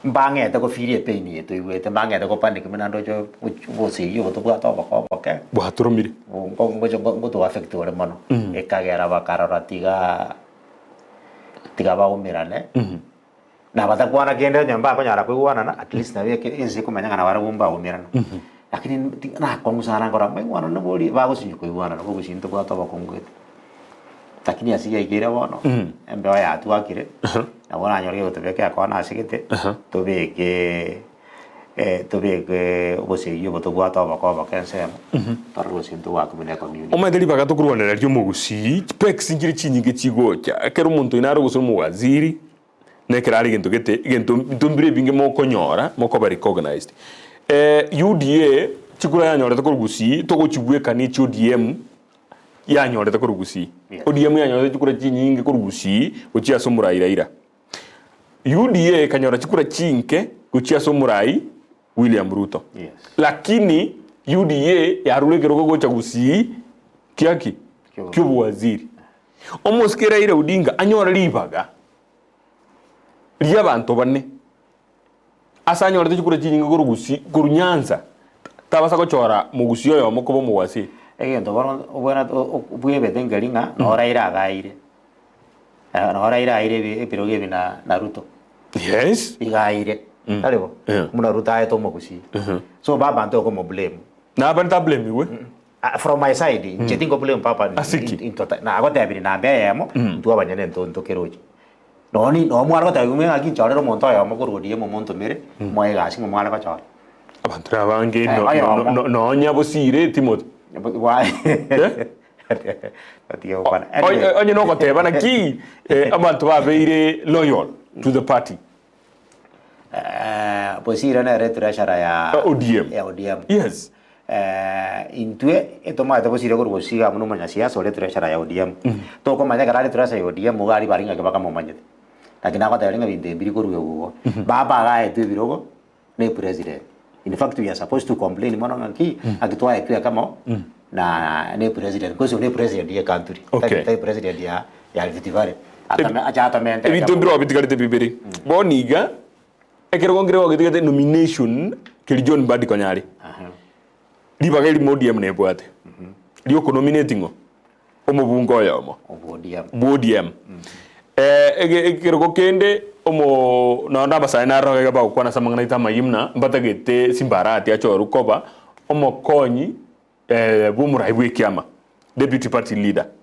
Mbang'ete gofeel epain eye toigwete, mbang'ete gopanic buna ndoche obosegi obo tobwate oboke oboke, Bwatoromire. ngocha ngoto affect ore mono. Ekagera bakarora tiga tiga baumerane, na batakwana kende onye mbakonyara koigwanana at least nabo eke ense ekomanya ng'a nabarabwo mbaumerana. Lakini nakong'u sana nkorora mbaigwanane bori bagosinywa koigwanana bogosi ntobwate obokong'u gete. Lakini ase yaikeire bono, embeo yatwakire, nabo oranyore gegotobeka ekona ase gete, tobeke tobeke obosegi obo tobwate oboko oboke ensemo, torore gose ntobwate buna ecommunity. Omanyete ribaga tokorwanera ri'omogusii, chipex nchire chinyinge chigocha, ekero omonto oino are gose omowaziri, na ekero are egento gete, egento ebinto mbire ebinge mokonyora, mokoba recognized. UDA, chikura yanyorete korwa gusii, togochibwekania echi ODM, yanyorete korwa Gusii. ODM yanyorete chikura chinyinge korwa Gusii gochia ase omorai Raila. UDA ekanyora chikura chinke gochia ase omorai William Ruto. Lakini UDA yarure ekerogo gocha Gusii kiaki? Ki'obowaziri. Omosike Raila Odinga anyore ribaga ri'abanto bane Ase anyorete chikura chinyinge korwa Gusii, korwa Nyanza, tabasa gochora Mogusii oyomo koba omowasiri. Egento bono obwenerete bwebete nkeri ng'a noo Raila agaeire, noo Raila aeire ebi ebirogo ebi na na Ruto. Yes. Iga aeire, tari bo? Buna Ruto aete Omogusii. So baba ntokomo blame. Naba ntablemiwe. From my side, inche tingo blame papa Ase ki? Nagotebirie namba eyemo, intwe abanyene ntokeroche. Nonye nonye mware goteba ng'a ng'aki nchorere omonto oyomo korwa ODM omontomere, moe egasi ng'a mware gochora. Abanto na abange Eh, no- oyomo. no- no- nonya bosire Timothy. Eh? Otige gokwana. Onye Anyway, onye nogoteba naki eh, abanto babeire loyal to the party. eh, Bosire nere treasurer ya ODM. ya ODM. Yes. Intwe etomaete gosira korwa gosiga amo nomonyasiasa oria treasurer ya ODM. Tokomanya ekero are treasurer ya ODM iga aria bare ng'aki bakamomanyete. Lakini nagoteberia ng'a ebinto ebi mbiri korwa egugo. Baba agaetwe ebirogo na epresident. In fact we are supposed to complain mono ng'aki, ng'aki twaetwe ekemo na na epresident because oyo ne president ye ecountry. Okay. Tari president ya ya Rift Valley. Atome ache atomente Ebinto ekemo. mbirobio bitigarete bibere. Bono iga, Ekerogo nkere gwagetigete nomination keria John Mbadi konya are. Ribaga erimo ODM nebwate. Riokonominate ng'o? Omobunge oyomo. Bwa ODM. Eh, ege- ekerogo kende omo nonya abasae naroro iga bagokwana ase amang'ana aito amayia buna mbatagete Simba Arati achorwe koba omokonyi eh, bw'omorai bw'ekiama, deputy party leader.